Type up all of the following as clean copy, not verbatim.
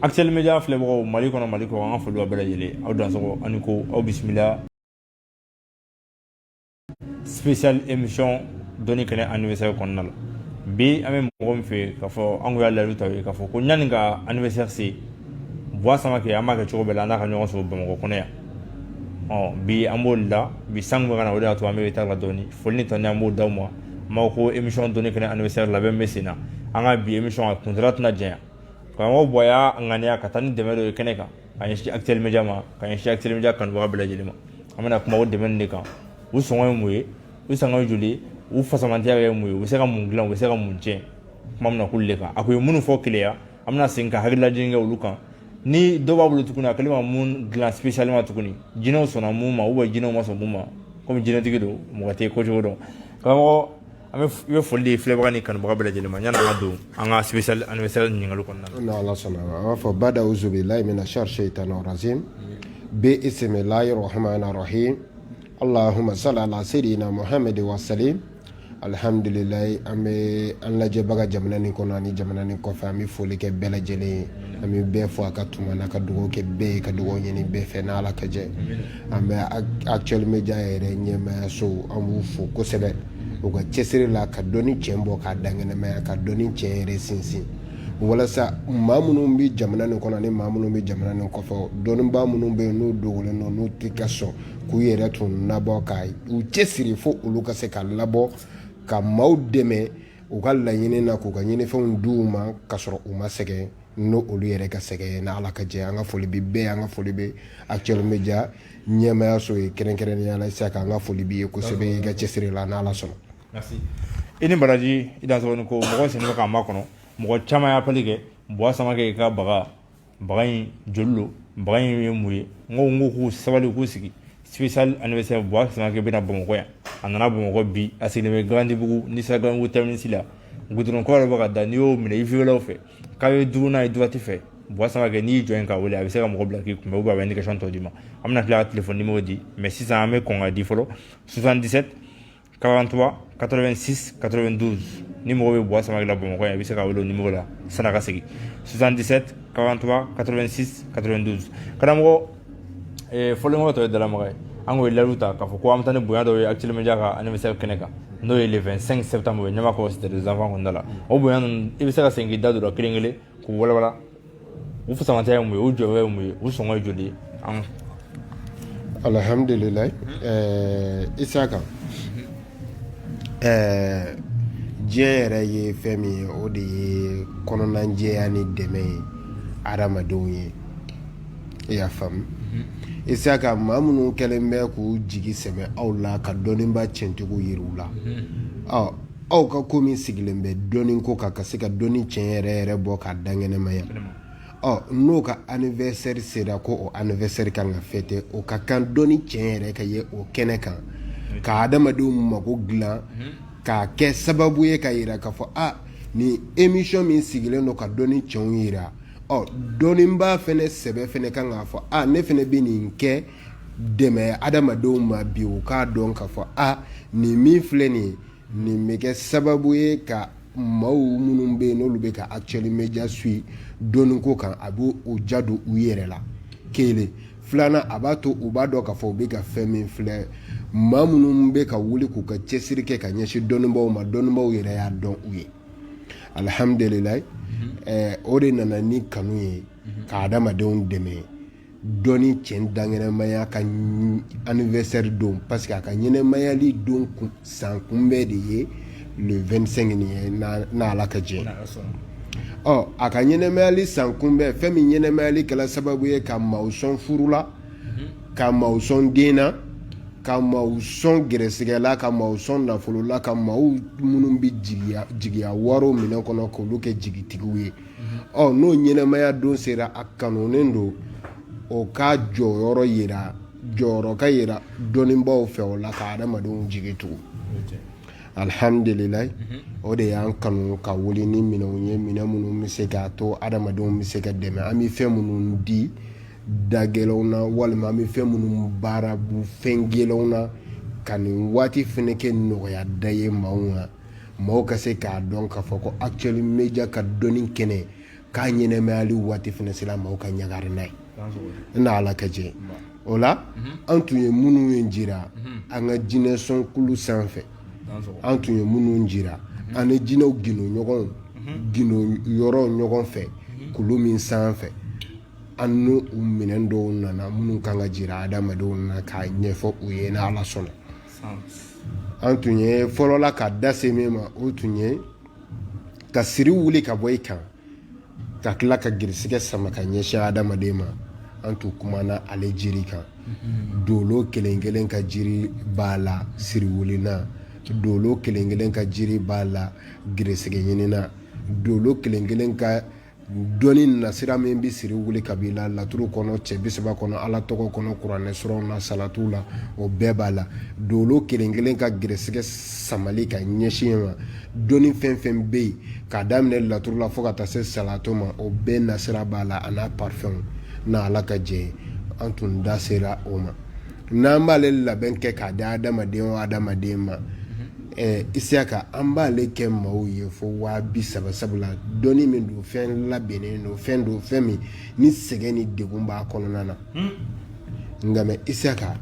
Actuel Media filɛbagaw, Mali kɔnɔ, Mali kɔ, an ka foli b'a bɛɛ lajɛlen. Aw dansɔgɔ ani ko aw bisimila spécial émission dɔnni kɛnɛ anniversaire kɔnɔna la. Bi an bɛ mɔgɔ min fɛ k'a fɔ an kun y'a layidu ta ye k'a fɔ ko yanni ka anniversaire se, Buwa Samakɛ, an b'a kɛ cogo bɛɛ la an n'a ka ɲɔgɔn sɔrɔ Bamakɔ kɔnɔ yan. Ɔ bi an b'o la bi, san bɛ ka na, o de y'a to an bɛ taa la dɔɔni. Foli ni tani an b'o d'aw ma. An b'aw ko émission dɔnni kɛnɛ anniversaire labɛn bɛ sen na. An ka bi émission a kuntala tɛna janya. Karamɔgɔ Buwa y'a ŋaniya ka taa ni dɛmɛ dɔ ye kɛnɛ kan ka ɲɛsin Actuel Media ma, ka ɲɛsin Actuel Media kanubaga bɛɛ lajɛlen ma. An bɛna kuma o dɛmɛ de kan: u sɔngɔ ye mun ye, u sɔngɔ ye joli ye, u fasamantiya ye mun ye, u bɛ se ka mun dilan, u bɛ se ka mun tiɲɛ. Kuma bɛna k'olu de kan. A kun ye minnu fɔ Keleya, an bɛna segin ka hakililajigin kɛ olu kan. Ni dɔ b'a bolo tuguni, a kɛlen ka mun dilan spécialement tuguni, jinɛw sɔnna mun ma ou bien jinɛw ma sɔn mun ma, komi jinɛtigi don, mɔgɔ tɛ ko cogo dɔn. Karamɔgɔ, an bɛ i bɛ foli di filɛbaga ni kanubaga bɛɛ lajɛlen ma yanni an ka don an ka spécial anniversaire ɲininkali kɔnɔna la. N'Ala sɔnna, an b'a fɔ bada auzubillahi mina shar shaitan rajim bismillahi rahmani rahim allahumma salli ala sayyidina Muhammad wa salim. Alhamdulilayi, an bɛ an lajɛbaga jamana nin kɔnɔ ani jamana nin kɔfɛ, an bɛ foli kɛ bɛɛ lajɛlen ye. An bɛ bɛɛ fo a ka tuma na, ka dugawu kɛ bɛɛ ye, ka dugawu ɲini bɛɛ fɛ n'Ala ka jɛ. An bɛ Actuel Media yɛrɛ ɲɛmayaso, an b'u fo kosɛbɛ u ka cɛsiri la ka dɔnni tiɲɛ bɔ k'a dankɛnɛmaya, ka dɔnni tiɲɛ yɛrɛ sinsin, walasa maa minnu bɛ jamana nin kɔnɔ ani maa minnu bɛ jamana nin kɔfɛ, dɔnnibaa minnu bɛ yen n'u dogolen don, n'u tɛ ka sɔn k'u yɛrɛ tun labɔ, ka u cɛsiri fo olu ka se ka labɔ ka maaw dɛmɛ u ka laɲini na, k'u ka ɲinifɛnw di u ma ka sɔrɔ u ma sɛgɛn, n'o olu yɛrɛ ka sɛgɛn. N'Ala ka jɛ, an ka foli bɛ bɛɛ, an ka foli bɛ Actuel Media ɲɛmayaso ye kɛrɛnkɛrɛnnenya la. Sisan, an ka foli b'i ye kosɛbɛ i ka cɛsiri la, n'Ala sɔnna. Merci, i ni baraji, i dansɔgɔ ni ko. Mɔgɔ sen bɛ k'a makɔnɔ, mɔgɔ caman ye appel kɛ: Buwa Samakɛ ka baga, baga in joli don, baga in ye mun ye? N ko k'u sabali, k'u sigi. Spécial anniversaire, Buwa Samakɛ bɛna Bamakɔ yan. A nana Bamakɔ bi, a sigilen bɛ Garantibugu. N'i sera Garantibugu terminus la, goudron kɔrɔ dɔ bɛ ka da, n'i y'o minɛ i viwɛlaw fɛ k'a bɛ duurunan ye droite fɛ. Buwa Samakɛ, n'i y'i jɔ yen k'a wele, a bɛ se ka mɔgɔ bila k'i kunbɛn ou bien a bɛ indication tɔ d'i ma. An bɛna tila ka téléphone numéro di, mais sisan an bɛ kɔn ka di fɔlɔ: 77 43 86 92. Ni mɔgɔ bɛ Buwa Samakɛ la Bamakɔ yan, i bɛ se ka wele o numéro la san'a ka segin: 77 43 86 92. Karamɔgɔ, fɔlenkɔrɔ tɔ ye dalamaga ye. An ko ye layidu ta k'a fɔ ko an bɛ taa ni bonya dɔ ye Actuel Media ka anniversaire kɛnɛ kan, n'o ye le 25 septembre Ɲamakɔrɔ, Cité des Enfants kɔnɔna la. O bonya ninnu, i bɛ se ka segin k'i da don o la kelen kelen k'u walawala: u fisamantiya ye mun ye, u jɔyɔrɔ ye mun ye, u sɔngɔ ye joli ye an? Alhamdulilayi, Isaka, diɲɛ yɛrɛ ye fɛn min ye, o de ye kɔnɔnajɛya ni dɛmɛ ye adamadenw ye. I y'a faamu, Isaka? Maa minnu kɛlen bɛ k'u jigi sɛmɛ aw la ka dɔnniba tiɲɛtigiw yiri u la, ɔ aw ka ko min sigilen bɛ dɔnni ko kan, ka se ka dɔnni tiɲɛ yɛrɛ yɛrɛ bɔ k'a dankɛnɛmaya, ɔ n'o ka anniversaire sera, ko o anniversaire kan ka fêter, o ka kan dɔnni tiɲɛ yɛrɛ ka ye o kɛnɛ kan, ka adamadenw mago dilan, k'a kɛ sababu ye ka yira k'a fɔ a ni émission min sigilen don ka dɔnni tiɲɛw yira. Ɔ dɔnniba fɛnɛ sɛbɛ fɛnɛ kan k'a fɔ a ne fɛnɛ bɛ nin kɛ dɛmɛ adamadenw ma bi, u k'a dɔn k'a fɔ a nin min filɛ nin ye, nin bɛ kɛ sababu ye ka maaw minnu bɛ yen n'olu bɛ ka Actuel Media suit dɔnni ko kan, a b'o o ja don u yɛrɛ la. Kelen filanan, a b'a to u b'a dɔn k'a fɔ u bɛ ka fɛn min filɛ, maa minnu bɛ ka wuli k'u ka cɛsiri kɛ ka ɲɛsin dɔnnibaw ma, dɔnnibaw yɛrɛ y'a dɔn u ye. Alihamudulilayi, o de nana ni kanu ye ka adamadenw dɛmɛ dɔnni tiɲɛ dankɛnɛmaya ka anniversaire don, parce que a ka ɲɛnɛmayali don san kunbɛn de ye le 25 nin ye, n'Ala ka jɛ. Ɔ a ka ɲɛnɛmayali san kunbɛn, fɛn min ɲɛnɛmayali kɛla sababu ye ka maaw sɔn furu la, ka maaw sɔn den na, ka maaw sɔn gɛrɛsɛgɛ la, ka maaw sɔn nafolo la, ka maaw minnu bɛ jigiya wariw minɛ kɔnɔ k'olu kɛ jigitigiw ye. Ɔ n'o ɲɛnɛmaya don sera, a kanunen don o ka jɔyɔrɔ yira, jɔyɔrɔ ka yira dɔnnibaw fɛ o la, ka adamadenw jigi tugu. Alihamudulilayi, o de y'an kanu ka wuli ni minɛnw ye, minɛn minnu bɛ se k'a to adamadenw bɛ se ka dɛmɛ. An bɛ fɛn minnu di da gɛlɛnw na, walima an bɛ fɛn minnu baara fɛn gɛlɛnw na, ka nin waati fɛnɛ kɛ nɔgɔya da ye maaw ma, maaw ka se k'a dɔn k'a fɔ ko Actuel Media ka dɔnni kɛnɛ K'a ɲɛnɛmayali waati fana sera maaw ka ɲagari n'a ye n'Ala ka jɛ o la. An tun ye minnu ye jira an ka jinɛsɔn kulu sanfɛ, an tun ye minnu jira an ni jinɛw gindo ɲɔgɔn gindo yɔrɔ ɲɔgɔn fɛ kulu min sanfɛ, an n'u minɛn dɔw nana minnu kan ka jira adamadenw na k'a ɲɛfɔ u ye n'Ala sɔnna. An tun ye fɔlɔla ka da se min ma, o tun ye ka siri wuli ka bɔ i kan, ka tila ka garisigɛ sama ka ɲɛsin adamaden ma. An tun kumana ale jiri kan. Dolo kelen kelen ka jiri b'a la siri wulina, dolo kelen kelen ka jiri b'a la garisigɛ ɲinina, dolo kelen kelen ka dɔnni nasira min bɛ siri wuli ka b'i la laturu kɔnɔ, cɛ 30 kɔnɔ, Ala tɔgɔ kɔnɔ, kuranɛ suraw na, salatuw la, o bɛɛ b'a la. Dolo kelen kelen ka garisigɛ samali ka ɲɛsin ma, dɔnni fɛn fɛn bɛ yen k'a daminɛ laturu la fo ka taa se salatu ma, o bɛɛ nasira b'a la, a n'a parfɛnw n'Ala ka jɛ. An tun da sera o ma. N'an b'ale labɛn kɛ k'a di adamaden o adamaden ma, Isiyaka, an b'ale kɛ maaw ye fo 30,000, sabula dɔnni min don, fɛn labɛnnen don, fɛn don, fɛn min ni sɛgɛn ni degun b'a kɔnɔna na. Nka mɛ Isiyaka,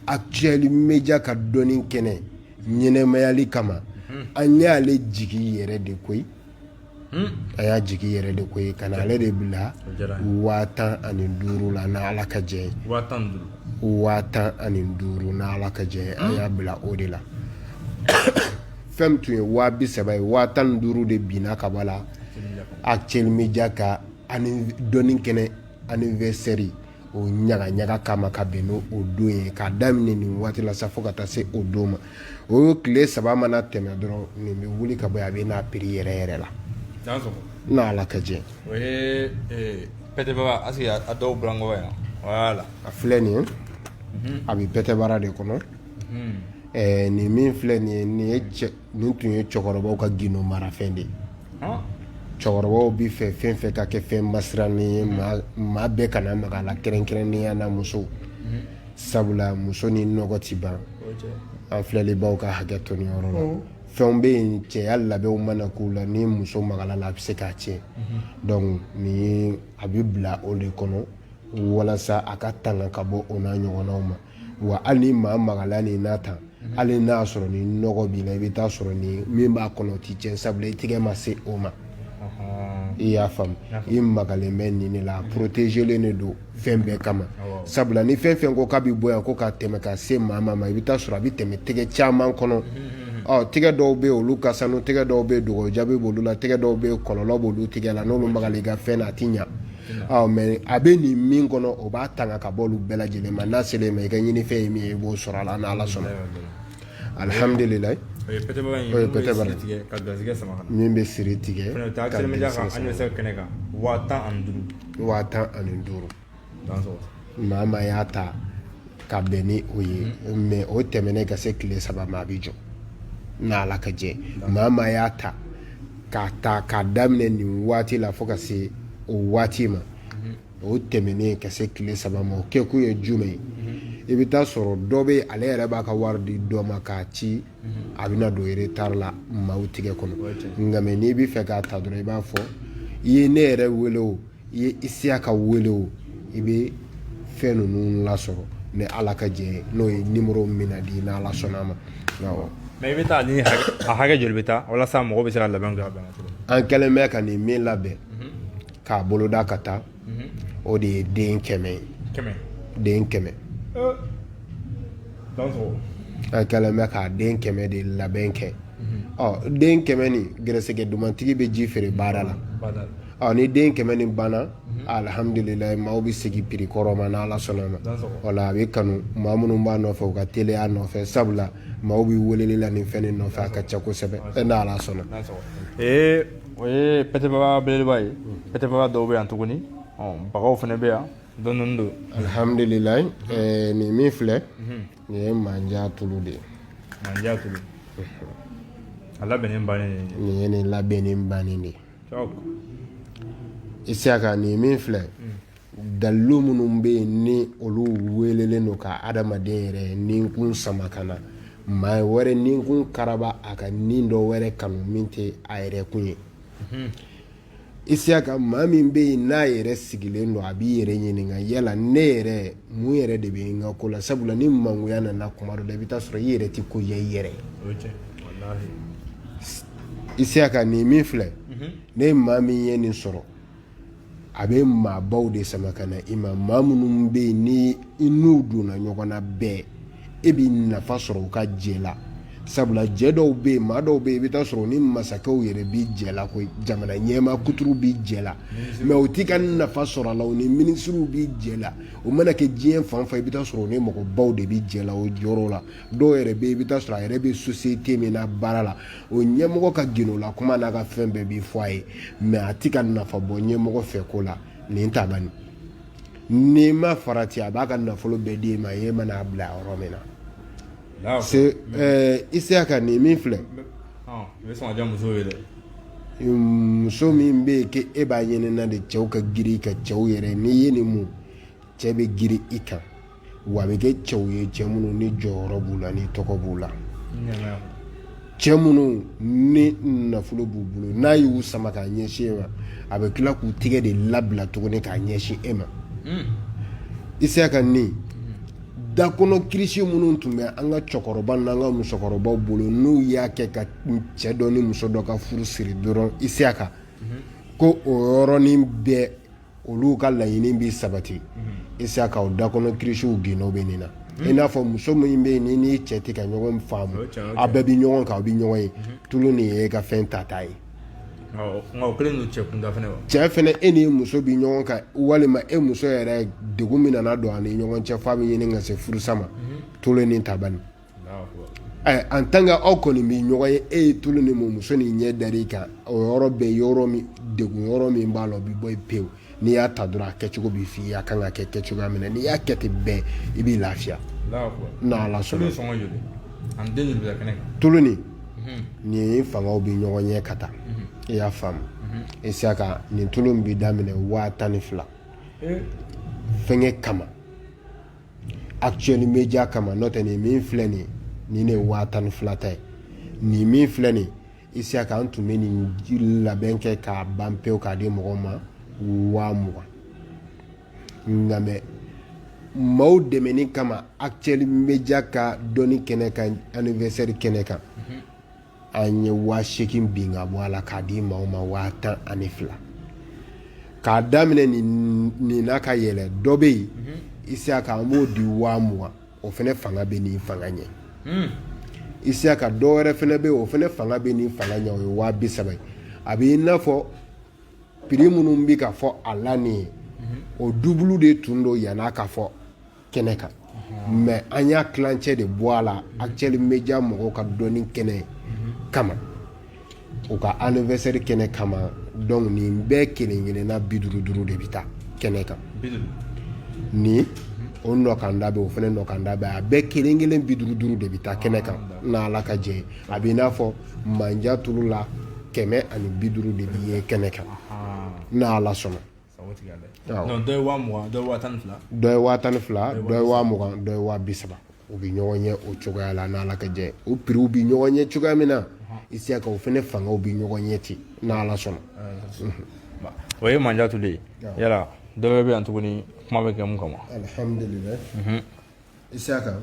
Actuel Media ka dɔnni kɛnɛ ɲɛnɛmayali kama, an y'ale jigi yɛrɛ de koyi. A y'a jigi yɛrɛ de koyi ka na ale de bila 15,000 la n'Ala ka jɛ ye. 15,000 n'Ala ka jɛ, an y'a bila o de la. Fɛn min tun ye 30,000 ye, 15,000 de binna ka bɔ a la Actuel Media ka dɔnni kɛnɛ anniversaire o ɲagaɲaga kama, ka bɛn n'o o don ye, k'a daminɛ nin waati la sa fo ka taa se o don ma. O tile 3 mana tɛmɛ dɔrɔn, nin bɛ wuli ka bɔ yen, a bɛ n'a prix yɛrɛ yɛrɛ la n'Ala ka jɛ. O ye pɛtɛbara, est-ce que a dɔw bulankɔ yan? Voilà. A filɛ nin ye, a bɛ pɛtɛbara de kɔnɔ. Nin min filɛ nin ye, nin ye cɛ nin tun ye cɛkɔrɔbaw ka gindo marafɛn de ye. Cɛkɔrɔbaw bɛ fɛ fɛn fɛn ka kɛ fɛn masirannen ye, maa bɛɛ kana maga a la, kɛrɛnkɛrɛnnenya na musow, sabula muso ni nɔgɔ tɛ ban. An filɛlibaw ka hakɛ to nin yɔrɔ la. Fɛnw bɛ yen, cɛya labɛnw mana k'u la, ni muso magala la, a bɛ se k'a tiɲɛ. Donc nin a bɛ bila o de kɔnɔ walasa a ka tanga ka bɔ o n'a ɲɔgɔnnaw ma. Wa hali ni maa magala nin n'a tan, hali n'a y'a sɔrɔ ni nɔgɔ b'i la, i bɛ taa sɔrɔ ni min b'a kɔnɔ o t'i tiɲɛ, sabula i tɛgɛ ma se o ma. I y'a faamu? I magalen bɛ nin de la, a protégelen de don fɛn bɛɛ kama, sabula ni fɛn fɛn ko k'a bɛ bɔ yan ko ka tɛmɛ ka se maa ma, i bɛ taa sɔrɔ a bɛ tɛmɛ tɛgɛ caman kɔnɔ. Ɔ tɛgɛ dɔw bɛ yen, olu ka sanu, tɛgɛ dɔw bɛ yen, dugawu jaabi b'olu la, tɛgɛ dɔw bɛ yen, kɔlɔlɔ b'olu tɛgɛ la. N'olu magala i ka fɛn na, a tɛ ɲa. Mais a bɛ nin min kɔnɔ, o b'a tanga ka bɔ olu bɛɛ lajɛlen ma. N'a sera ma, i ka ɲinifɛn ye min ye, i b'o sɔrɔ a la n'Ala sɔnna. Alihamdulila. O ye pɛtɛbara o ye pɛtɛbara ka garisɛgɛ sama ka na, min bɛ siri tigɛ. Fɛnɛ bɛ taa Actuel Media ka anniversaire kɛnɛ kan, 15,000. 15,000. Maa maa y'a ta ka bɛn ni o ye, mais o tɛmɛnen ka se tile 3 ma, a bɛ jɔ n'Ala ka jɛ. Maa maa y'a ta k'a ta k'a daminɛ nin waati la fo ka se o waati ma, o tɛmɛnen ka se tile 3 ma, o kɛkun ye jumɛn ye? I bɛ taa sɔrɔ dɔ bɛ, ale yɛrɛ b'a ka wari di dɔ ma k'a ci, a bɛna don retard la maaw tigɛ kɔnɔ. Nka mais n'i bɛ fɛ k'a ta dɔrɔn, i b'a fɔ i ye ne yɛrɛ wele o, i ye Isiyaka wele o, i bɛ fɛn ninnu lasɔrɔ ni Ala ka jɛ ye, n'o ye numéro min na di n'Ala sɔnna a ma. Awɔ. Mais i bɛ taa ni a hakɛ joli bɛ taa walasa mɔgɔw bɛ se ka labɛn kɛ ka bɛn cogo min? An kɛlen bɛ ka nin min labɛn k'a boloda ka taa, o de ye den 100 ye. 100. Den 100. An kɛlen bɛ k'a den 100 de labɛn kɛ. Ɔ den 100 nin, gɛrɛsɛgɛ dumantigi bɛ ji feere baara la. Ɔ ni den 100 nin banna, alihamdulilayi, maaw bɛ segin prix kɔrɔ ma n'Ala sɔnna ma. O la a bɛ kanu, maa minnu b'a nɔfɛ, u ka teliya a nɔfɛ, sabula maaw bɛ weleli la nin fɛn nin nɔfɛ, a ka ca kosɛbɛ n'Ala sɔnna. Ee, o ye pɛtɛbaga belebeleba ye. Pɛtɛbaga dɔw bɛ yan tuguni, bagaw fana bɛ yan dɔɔni don. Alihamdulilayi, nin min filɛ nin ye manja tulu de ye. Manja tulu, a labɛnnen bannen. Nin ye nin labɛnnen bannen de ye. Isiyaka, nin min filɛ, dalilu minnu bɛ yen ni olu welelen don ka adamaden yɛrɛ ninkun sama ka na maa wɛrɛ ninkun karaba, a ka nin dɔ wɛrɛ kanu min tɛ a yɛrɛ kun ye. Isiyaka, maa min bɛ yen n'a yɛrɛ sigilen don, a b'i yɛrɛ ɲininka yala ne yɛrɛ mun yɛrɛ de bɛ n ka ko la, sabula ni mangoya nana kuma dɔ la, i bɛ taa sɔrɔ i yɛrɛ tɛ ko diya i yɛrɛ ye. Isiyaka, nin min filɛ, ne ye maa min ye nin sɔrɔ, a bɛ maabaw de sama ka na i ma, maa minnu bɛ yen ni i n'u donna ɲɔgɔn na bɛɛ, e bɛ nafa sɔrɔ u ka jɛ la, sabula jɛ dɔw bɛ yen, maa dɔw bɛ yen, i bɛ taa sɔrɔ ni masakɛw yɛrɛ bɛ jɛ la koyi, jamana ɲɛmaa kuturu bɛ jɛ la, mais u t'i ka nafa sɔrɔ a la. U ni minisiriw bɛ jɛ la, o mana kɛ diɲɛ fan fan, i bɛ taa sɔrɔ u ni mɔgɔbaw de bɛ jɛ la o yɔrɔ la. Dɔw yɛrɛ bɛ yen, i bɛ taa sɔrɔ a yɛrɛ bɛ société min na baara la, o ɲɛmɔgɔ ka gindo la kuma n'a ka fɛn bɛɛ bɛ fɔ a ye, mais a tɛ ka nafa bɔ ɲɛmɔgɔ fɛ ko la. Nin ta bani, n'i ma farati, a b'a ka nafolo bɛɛ d'e ma, e mana a bila yɔrɔ min na. Isiyaka, nin min filɛ, muso min bɛ yen k'e b'a ɲini na de cɛw ka girin ka cɛw yɛrɛ, n'i ye nin mun, cɛ bɛ girin i kan, wa a bɛ kɛ cɛw ye, cɛ minnu ni jɔyɔrɔ b'u la, ni tɔgɔ b'u la, cɛ minnu ni nafolo b'u bolo. N'a y'u sama k'a ɲɛsin e ma, a bɛ tila k'u tigɛ de labila tuguni k'a ɲɛsin e ma. Isiyaka, ni dakɔnɔ kirisi minnu tun bɛ an ka cɛkɔrɔba n'an ka musokɔrɔbaw bolo, n'u y'a kɛ ka cɛ dɔ ni muso dɔ ka furu siri dɔrɔn, Isiyaka, ko o yɔrɔnin bɛɛ olu ka laɲini bɛ sabati, Isiyaka, o dakɔnɔ kirisiw gindo bɛ nin na. I n'a fɔ muso min bɛ yen ni n'i cɛ tɛ ka ɲɔgɔn faamu, aw bɛɛ bɛ ɲɔgɔn kan, aw bɛ ɲɔgɔn ye, tulu nin ye e ka fɛn tata ye. Cɛ kunda cɛ fana, e ni muso bɛ ɲɔgɔn kan, walima e muso yɛrɛ degun min nana don a ni ɲɔgɔn cɛ f'a bɛ ɲini ka se furusa ma, tulu nin ta bani. En tant que aw kɔni bɛ ɲɔgɔn ye, e ye tulu nin mun, muso nin ɲɛ dar'i kan, o yɔrɔ bɛɛ, yɔrɔ min degun yɔrɔ min b'a la, o bɛ bɔ yen pewu. N'i y'a ta dɔrɔn, a kɛcogo bɛ f'i ye, a kan ka kɛ kɛcogoya min na. N'i y'a kɛ ten bɛɛ, i b'i lafiya n'Ala sɔnna. Tulu nin nin fangaw bɛ ɲɔgɔn ɲɛ ka taa, i y'a faamu? Isiyaka, nin tulu in bɛ daminɛ 12,000 fɛnkɛ kama, Actuel Media kama. N'o tɛ, nin min filɛ nin, nin de ye 12,000 ta ye. Nin min filɛ nin, Isiyaka, an tun bɛ nin labɛn kɛ k'a ban pewu k'a di mɔgɔw ma 20,000, nka mais maaw dɛmɛni kama, Actuel Media ka dɔnni kɛnɛ kan, anniversaire kɛnɛ kan, an ye 8,000 bin ka bɔ a la k'a di maaw ma 12,000, k'a daminɛ nin n'a ka yɛlɛ. Dɔ bɛ yen, Isiyaka, an b'o di 20,000, o fana fanga bɛ nin fanga ɲɛ. Isiyaka, dɔ wɛrɛ fana bɛ yen, o fana fanga bɛ nin fanga ɲɛ, o ye 30,000 ye. A bɛ i n'a fɔ prix minnu bɛ ka fɔ a la nin ye, o double de tun don yann'a ka fɔ kɛnɛ kan, mais an y'a tilancɛ de bɔ a la Actuel Media mɔgɔw ka dɔnni kɛnɛ kama, u ka anniversaire kɛnɛ kama. Donc nin bɛɛ kelen kelenna 55 de bɛ taa kɛnɛ kan. Ni o nɔkanda bɛ, o fana nɔkanda bɛ, a bɛɛ kelen kelen 55 de bɛ taa kɛnɛ kan n'Ala ka jɛ. A bɛ i n'a fɔ manja tulu la, 150 de bɛ ye kɛnɛ kan n'Ala sɔnna. Dɔ ye 20,000, dɔ ye 12,000, dɔ ye 12,000, dɔ ye 20,000, dɔ ye 30,000. U bɛ ɲɔgɔn ɲɛ o cogoya la n'Ala ka jɛ. O prixw bɛ ɲɔgɔn ɲɛ cogoya min na, Isiyaka, o fana fangaw bɛ ɲɔgɔn ɲɛ ten n'Ala sɔnna. O ye manja tulu ye. Yala dɔ wɛrɛ bɛ yan tuguni, kuma bɛ kɛ mun kama? Alihamudulila, Isiyaka,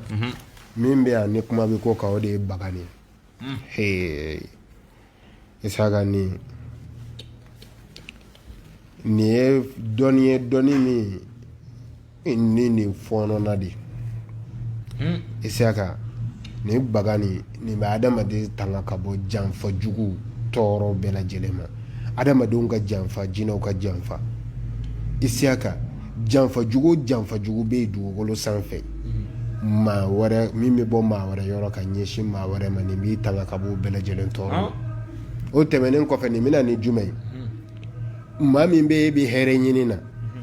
min bɛ yan ni kuma bɛ ko kan, o de ye baga nin ye. Isiyaka, nin ye dɔnni ye, dɔnni min ni nin fɔɔnɔna de. Isiyaka, nin baga nin, nin bɛ adamaden tanga ka bɔ janfa jugu tɔɔrɔ bɛɛ lajɛlen ma, adamadenw ka janfa, jinɛw ka janfa. Isiyaka, janfa jugu o janfa jugu bɛ yen dugukolo sanfɛ, maa wɛrɛ min bɛ bɔ maa wɛrɛ yɔrɔ ka ɲɛsin maa wɛrɛ ma, nin b'i tanga ka b'o bɛɛ lajɛlen tɔɔrɔ ma. O tɛmɛnen kɔfɛ, nin bɛna ni jumɛn ye? Maa min bɛ e bɛ hɛrɛ ɲini na,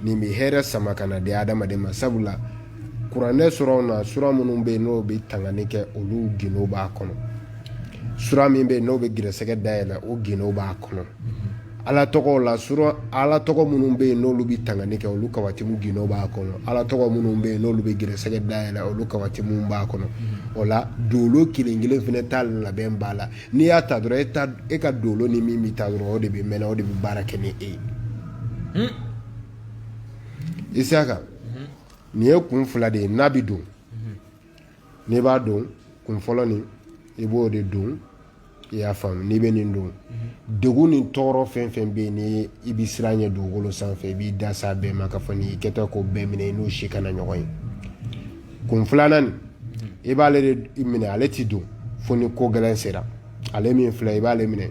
nin bɛ hɛrɛ sama ka na di adamaden ma, sabula kuranɛ suraw na, sura minnu bɛ yen n'o bɛ tangani kɛ, olu gindo b'a kɔnɔ. Sura min bɛ yen n'o bɛ gɛrɛsɛgɛ dayɛlɛ, o gindo b'a kɔnɔ. Ala tɔgɔw la, sura Ala tɔgɔ minnu bɛ yen n'olu bɛ tangani kɛ, olu kawatimu gindo b'a kɔnɔ. Ala tɔgɔ minnu bɛ yen n'olu bɛ gɛrɛsɛgɛ dayɛlɛ, olu kawatimu b'a kɔnɔ. O la, dolo kelen kelen fana ta labɛn b'a la. N'i y'a ta dɔrɔn, e ka dolo ni min bɛ taa dɔrɔn, o de bɛ mɛnɛ, o de bɛ baara kɛ ni e ye. Isiyaka, nin ye kun fila de ye n'a bɛ don. N'i b'a don, kun fɔlɔ nin, i b'o de don. I y'a faamu? N'i bɛ nin don, degun ni tɔɔrɔ fɛn fɛn bɛ yen ni i bɛ siran ɲɛ dugukolo sanfɛ, i b'i da s'a bɛɛ ma k'a fɔ n'i kɛtɔ k'o bɛɛ minɛ, i n'o si kana ɲɔgɔn ye. Kun filanan nin, i b'ale de minɛ. Ale ti don fo ni ko gɛlɛn sera. Ale min filɛ, i b'ale minɛ.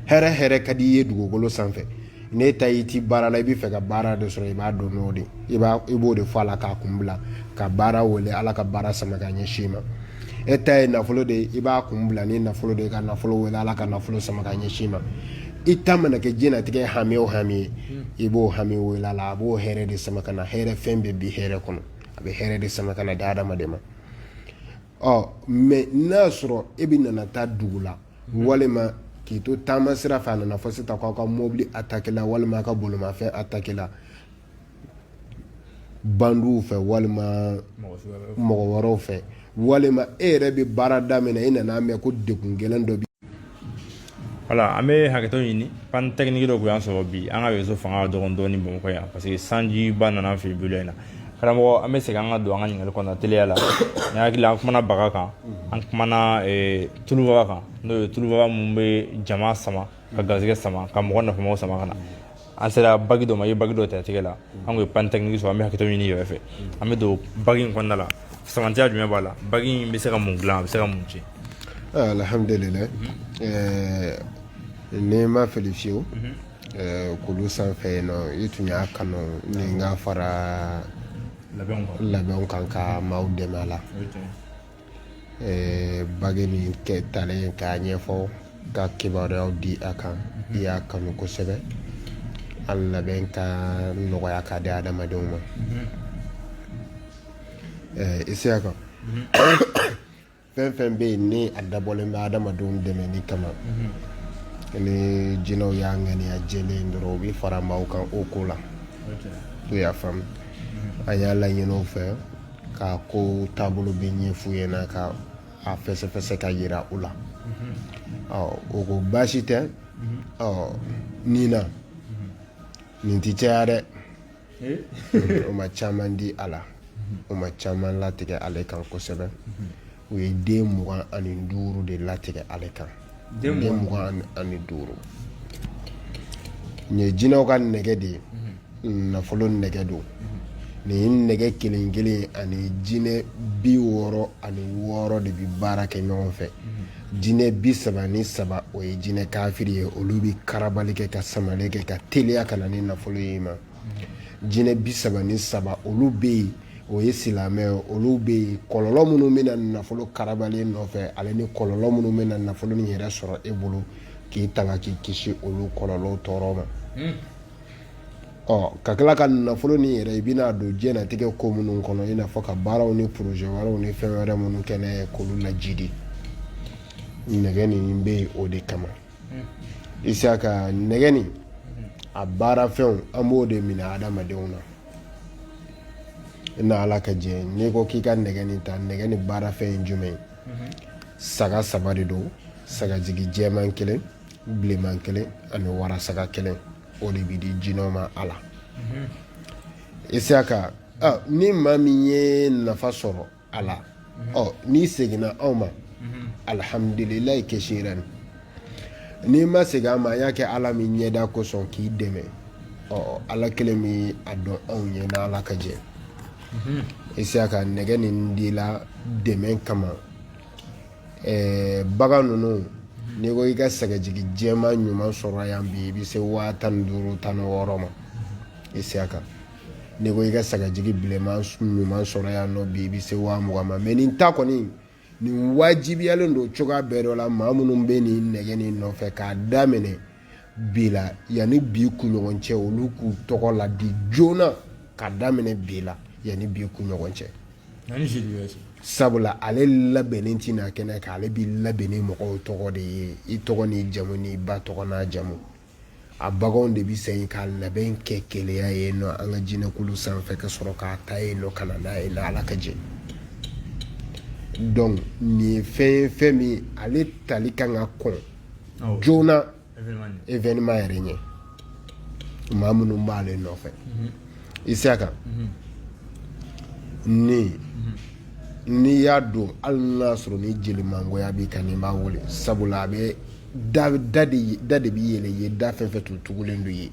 Hɛrɛ hɛrɛ ka di i ye dugukolo sanfɛ, n'e ta i ti baara la, i bɛ fɛ ka baara de sɔrɔ, i b'a don n'o de, i b'o de fɔ a la k'a kun bila ka baara wele, Ala ka baara sama ka ɲɛsin i ma. E ta ye nafolo de ye, i b'a kun bila ni nafolo de ye ka nafolo wele, Ala ka nafolo sama ka ɲɛsin i ma. I ta mana kɛ diɲɛnatigɛ hami o hami ye, i b'o hami wele a la, a b'o hɛrɛ de sama ka na. Hɛrɛ fɛn bɛɛ bi hɛrɛ kɔnɔ, a bɛ hɛrɛ de sama ka na di adamaden ma. Ɔ mais n'a y'a sɔrɔ e bɛ nana taa dugu la, walima k'i to taama sira fɛ, a nana fɔ sisan k'aw ka mobili attaqué la, walima aw ka bolimafɛn attaqué la bandiw fɛ, walima mɔgɔ wɛrɛw fɛ, walima e yɛrɛ bɛ baarada min na, e nana mɛn ko degun gɛlɛn dɔ bɛ. Voilà, an bɛ hakɛto ɲini. Panne technique dɔ tun y'an sɔrɔ bi. An ka réseau fanga ka dɔgɔn dɔɔni Bamakɔ yan, parce que sanjiba nana an fɛ yen bi in na. Karamɔgɔ, an bɛ segin an ka don an ka ɲininkali kɔnɔ teliya la. Ni hakili, an kumana baga kan, an kumana tulubaga kan, n'o ye tulubaga mun bɛ jama sama ka garisɛgɛ sama ka mɔgɔ nafamaw sama ka na. An sera bague dɔ ma, i ye bague dɔ ta tigɛ la. An kun ye panne technique sɔrɔ, an bɛ hakɛto ɲini yɛrɛ fɛ. An bɛ don bague in kɔnɔna la. Samantiya jumɛn b'a la? Bague in bɛ se ka mun dilan? A bɛ se ka mun tiɲɛ? Alhamdulillah, ni ma fili fiyewu, kulu sanfɛ yen nɔ, i tun y'a kanu ni n ka fara labɛnw kan ka maaw dɛmɛ a la. Bague nin kɛ talen k'a ɲɛfɔ, ka kibaruyaw di a kan, i y'a kanu kosɛbɛ, a labɛn ka nɔgɔya ka di adamadenw ma. Isiyaka, fɛn fɛn bɛ yen ni a dabɔlen bɛ adamadenw dɛmɛni kama, ni jinɛw y'a ŋaniya jɛlen dɔrɔn, u bɛ fara maaw kan o ko la. I y'a faamu? An y'a laɲini o fɛ k'a ko taabolo bɛ ɲɛf'u ɲɛna, ka a fɛsɛfɛsɛ ka yira u la. Ɔ o ko baasi tɛ. Ɔ nin na, nin ti caya dɛ. O ma caman di a la, o ma caman latigɛ ale kan kosɛbɛ. U ye den 25 de latigɛ ale kan, den 25. Nin ye jinɛw ka nɛgɛ de ye, nafolo nɛgɛ don. Nin nɛgɛ kelen kelen ani jinɛ 66 de bɛ baara kɛ ɲɔgɔn fɛ. Jinɛ 33, o ye jinɛ kafiri ye, olu bɛ karabali kɛ ka samali kɛ ka teliya ka na ni nafolo ye i ma. Jinɛ 33, olu bɛ yen, o ye silamɛ ye, olu bɛ yen, kɔlɔlɔ minnu bɛ na nafolo karabali nɔfɛ, ale ni kɔlɔlɔ minnu bɛ na nafolo nin yɛrɛ sɔrɔ e bolo, k'i tanga k'i kisi olu kɔlɔlɔw tɔɔrɔ ma. Ɔ ka tila ka nafolo nin yɛrɛ, i bɛna don diɲɛnatigɛ ko minnu kɔnɔ, i n'a fɔ ka baaraw ni projet wɛrɛw ni fɛn wɛrɛ minnu kɛ n'a ye, k'olu lajidi, nɛgɛ nin bɛ yen o de kama. Isiyaka, nɛgɛ nin a baarafɛnw, an b'o de minɛ adamadenw na i n'Ala ka jɛ. N'i ko k'i ka nɛgɛ nin ta, nɛgɛ nin baarafɛn ye jumɛn ye? Saga saba de don: sagajigi jɛman kelen, bilenman kelen ani warasaga kelen. O de bɛ di jinɛw ma a la. Isiyaka, ni maa min ye nafa sɔrɔ a la, ɔ n'i seginna anw ma, alihamudulilayi kasiran. N'i ma segin an ma, an y'a kɛ Ala min ɲɛda kosɔn k'i dɛmɛ, ɔ Ala kelen min a dɔn anw ɲɛ n'Ala ka jɛ. Isiyaka, nɛgɛ nin dila dɛmɛ kama. Bagan ninnu, n'i ko i ka sagajigi jɛman ɲuman sɔrɔ yan bi, i bɛ se 15,000, 16,000 ma. Isiyaka, n'i ko i ka sagajigi bilenman ɲuman sɔrɔ yan nɔ bi, i bɛ se 20,000 ma. Mais nin ta kɔni, nin wajibiyalen don cogoya bɛɛ dɔ la. Maa minnu bɛ nin nɛgɛ nin nɔfɛ k'a daminɛ bi la yanni bi kunɲɔgɔn cɛ, olu k'u tɔgɔ ladi joona k'a daminɛ bi la yanni bi kunɲɔgɔn cɛ, sabula ale labɛnnen tɛna kɛnɛ kan. Ale bɛ labɛn ni mɔgɔw tɔgɔ de ye, i tɔgɔ n'i jamu n'i ba tɔgɔ n'a jamu. A baganw de bɛ segin ka labɛn kɛ Keleya yen nɔ, an ka jinɛkulu sanfɛ, ka sɔrɔ k'a ta yen nɔ ka na n'a ye n'Ala ka jɛ. Donc nin ye fɛn ye, fɛn min ale tali kan ka kɔn joona événement yɛrɛ ɲɛ. Maa minnu b'ale nɔfɛ, Isiyaka, ni n'i y'a don, hali n'a sɔrɔ ni jelimangoya b'i kan, n'i b'a wele, sabula a bɛ da da de bɛ yɛlɛ i ye, da fɛn fɛn tun tugulen don i ye.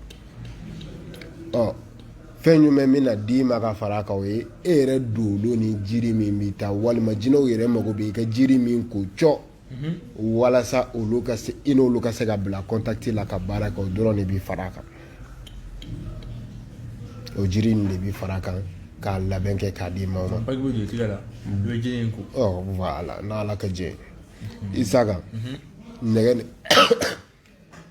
Ɔ, fɛn jumɛn bɛna d'i ma ka fara a kan? O ye e yɛrɛ dolo ni jiri min bɛ taa, walima jinɛw yɛrɛ mago bɛ i ka jiri min ko cɔ, walasa olu ka se, i n'olu ka se ka bila contact la ka baara kɛ. O dɔrɔn de bɛ fara a kan, o jiri in de bɛ fara a kan k'a labɛn kɛ k'a di maaw ma. Ɔ, voilà, n'Ala ka jɛ, Isaka, nɛgɛ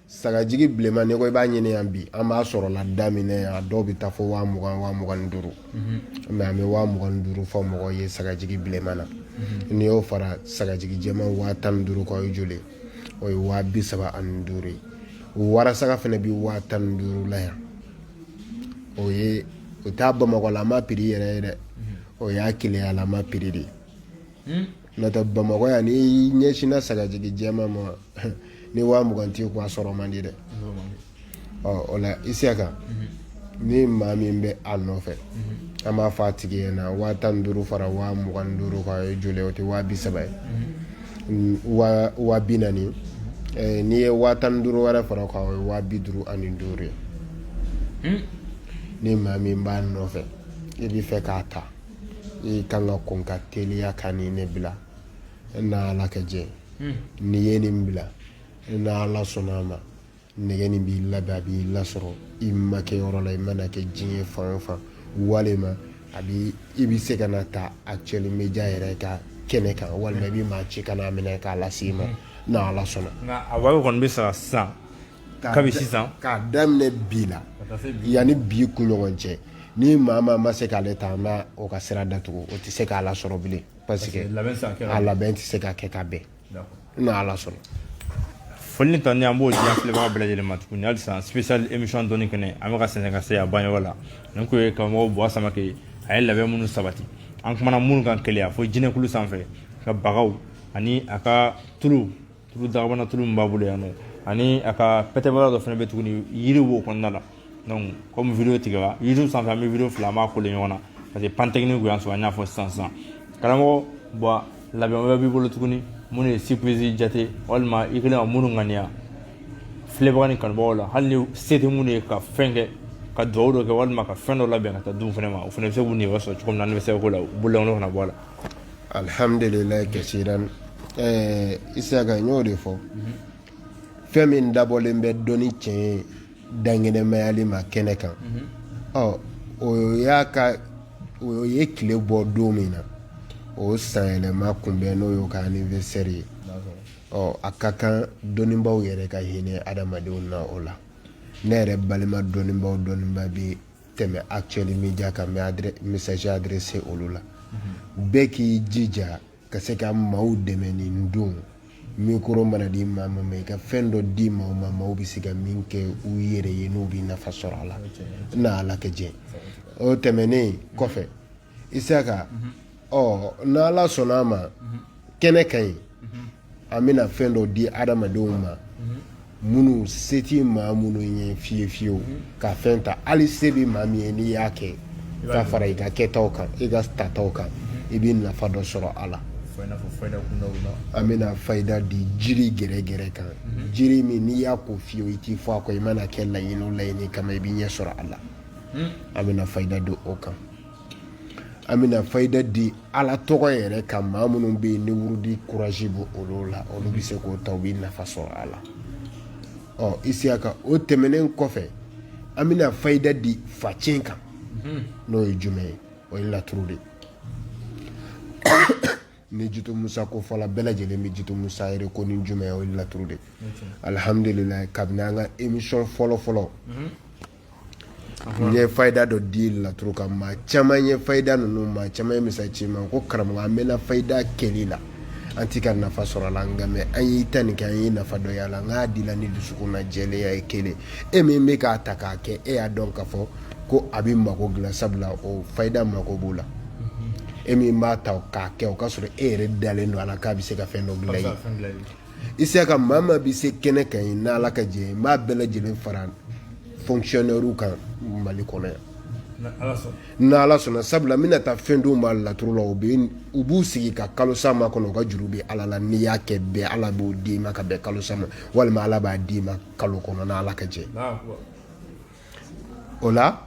sagajigi bilenman, n'i ko i b'a ɲini yan bi, an b'a sɔrɔ la daminɛ yan, a dɔw bɛ taa fo 20 000, 25 000, mais an bɛ 25 000 fɔ mɔgɔw ye sagajigi bilenman na. N'i y'o fara sagajigi jɛman 15 000 kan, o ye joli? O ye 35 000 ye. Warasaga fana bɛ 15 000 la yan. O ye, o t'a bamakɔlama prix yɛrɛ ye dɛ, o y'a keleyalama prix de ye. N'o tɛ, Bamakɔ yan, n'i ɲɛsinna sagajigi jɛman ma, ni 20 000 t'i kun, a sɔrɔ man di dɛ. Ɔ, o la, Isiyaka, ni maa min bɛ a nɔfɛ, an b'a fɔ a tigi ɲɛna, 15 000 fara 25 000 kan, o ye joli ye? O tɛ 30 000 ye? 40 000. N'i ye 15 000 wɛrɛ fara o kan, o ye 55 000 ye. Ni maa min b'a nɔfɛ, i bɛ fɛ k'a ta, i kan ka kɔn ka teliya ka nin ne bila. N'Ala ka jɛ, n'i ye nin bila, n'Ala sɔnna a ma, nɛgɛ nin b'i labɛn, a b'i lasɔrɔ i ma kɛ yɔrɔ la, i mana kɛ diɲɛ fan o fan, walima a bi i bɛ se ka na ta Actuel Media yɛrɛ ka kɛnɛ kan, walima i bɛ maa ci ka n'a minɛ k'a lase i ma, n'Ala sɔnna. Nka a wari kɔni bɛ sara sisan kabi sisan? K'a daminɛ bi la, yanni bi kunɲɔgɔn cɛ, ni maa maa ma se k'ale ta, an b'a o ka sira datugu, o tɛ se k'a lasɔrɔ bilen, parce que a labɛn tɛ se ka kɛ ka bɛn, n'Ala sɔnna. Foli ni tanuni, an b'o di an filɛbaga bɛɛ lajɛlen ma tuguni halisa. Spécial émission dɔnni kɛnɛ, an bɛ ka sɛnsɛn ka se a banyɔrɔ la. Nin kun ye karamɔgɔ Buwa Samake. A ye labɛn minnu sabati, an kumana minnu kan, Keleya fo jinɛkulu sanfɛ, ka bagaw ani a ka tulu tulu dagabana tulu min b'a bolo yan nɔ, ani a ka pɛtɛbara dɔ fana bɛ tuguni, yiri b'o kɔnɔna la. Donc comme vidéo tigɛra YouTube sanfɛ, an bɛ vidéo fila, an b'a coller ɲɔgɔn na, parce que panne technique y'an sɔrɔ. An y'a fɔ sisan sisan. Karamɔgɔ Buwa, labɛn wɛrɛ b'i bolo tuguni minnu ye surprise jate, walima i kɛlen ka minnu ŋaniya filɛbaga ni kanubagaw la, hali ni se tɛ minnu ye ka fɛn kɛ, ka dugawu dɔ kɛ, walima ka fɛn dɔ labɛn ka taa dun fana ma, o fana bɛ se k'u niyɔrɔ sɔrɔ cogo min na, ne bɛ se ko la, u bololankolon kana bɔ a la? Alhamdulilayi kasiran. Isaka, n y'o de fɔ, fɛn min dabɔlen bɛ dɔnni tiɲɛ dankɛnɛmayali ma kɛnɛ kan, ɔ, o y'a ka o ye tile bɔ don min na, o sanyɛlɛma kunbɛn, n'o y'o ka anniversaire ye. Ɔ, a ka kan dɔnnibaw yɛrɛ ka hinɛ adamadenw na. O la, ne yɛrɛ balima dɔnnibaw, dɔnniba bɛ tɛmɛ Actuel Media kan, n bɛ message adressé olu la, bɛɛ k'i jija ka se ka maaw dɛmɛ nin don. Micro mana di maa ma, i ka fɛn dɔ di maaw ma, maaw bɛ se ka min kɛ u yɛrɛ ye, n'u bɛ nafa sɔrɔ a la, n'Ala ka jɛ. O tɛmɛnen kɔfɛ, Isaka, ɔ, n'Ala sɔnna a ma, kɛnɛ ka ɲi, an bɛna fɛn dɔ di adamadenw ma minnu se tɛ maa minnu ye fiye fiyewu ka fɛn ta. Hali se bɛ maa min ye, n'i y'a kɛ ka fara i ka kɛtaw kan, i ka tataw kan, i bɛ nafa dɔ sɔrɔ a la. An bɛna fayida di jiri gɛrɛgɛrɛ kan, jiri min n'i y'a ko fiyewu, i t'i fɔ a kɔ, i mana kɛ laɲini o laɲini kama, i bɛ ɲɛ sɔrɔ a la. An bɛna fayida di o kan. An bɛna fayida di Ala tɔgɔ yɛrɛ kan. Maa minnu bɛ yen ni wurudi courage bɛ olu la, olu bɛ se k'o ta, u bɛ nafa sɔrɔ a la. Ɔ, Isiyaka, o tɛmɛnen kɔfɛ, an bɛna fayida di facɛn kan. N'o ye jumɛn ye? O ye laturu de ye. Ni Jitu Musa ko fɔla, bɛɛ lajɛlen bɛ Jitu Musa yɛrɛ ko ni jumɛn ye? O ye laturu de ye. Alihamudulila, kabini an ka émission fɔlɔ fɔlɔ, n ye fayida dɔ di laturu kan. Maa caman ye fayida ninnu, maa caman ye message ci n ma ko karamɔgɔ, an bɛna fayida kɛli la, an ti ka nafa sɔrɔ a la, nka mais an y'i ta nin kɛ, an ye nafa dɔ y'a la. N k'a dila ni dusukun na jɛlenya ye kelen, e min bɛ k'a ta k'a kɛ, e y'a dɔn k'a fɔ ko a bɛ mako dilan, sabula o fayida mako b'o la. E min b'a ta k'a kɛ, o ka sɔrɔ e yɛrɛ dalen don a la k'a bɛ se ka fɛn dɔ dilan i ye. Isiyaka, maa maa bɛ se kɛnɛ kan yen, n'Ala ka jɛ, n b'a bɛɛ lajɛlen fara fonctionnaire kan Mali kɔnɔ yan n'Ala sɔnna. Sabula n bɛna taa fɛn d'u ma laturu la, u b'u sigi ka kalo sa makɔnɔ, u ka juru bɛ Ala la. N'i y'a kɛ bɛɛ, Ala b'o d'i ma ka bɛn kalo sa ma, walima Ala b'a d'i ma kalo kɔnɔ n'Ala ka jɛ. O la,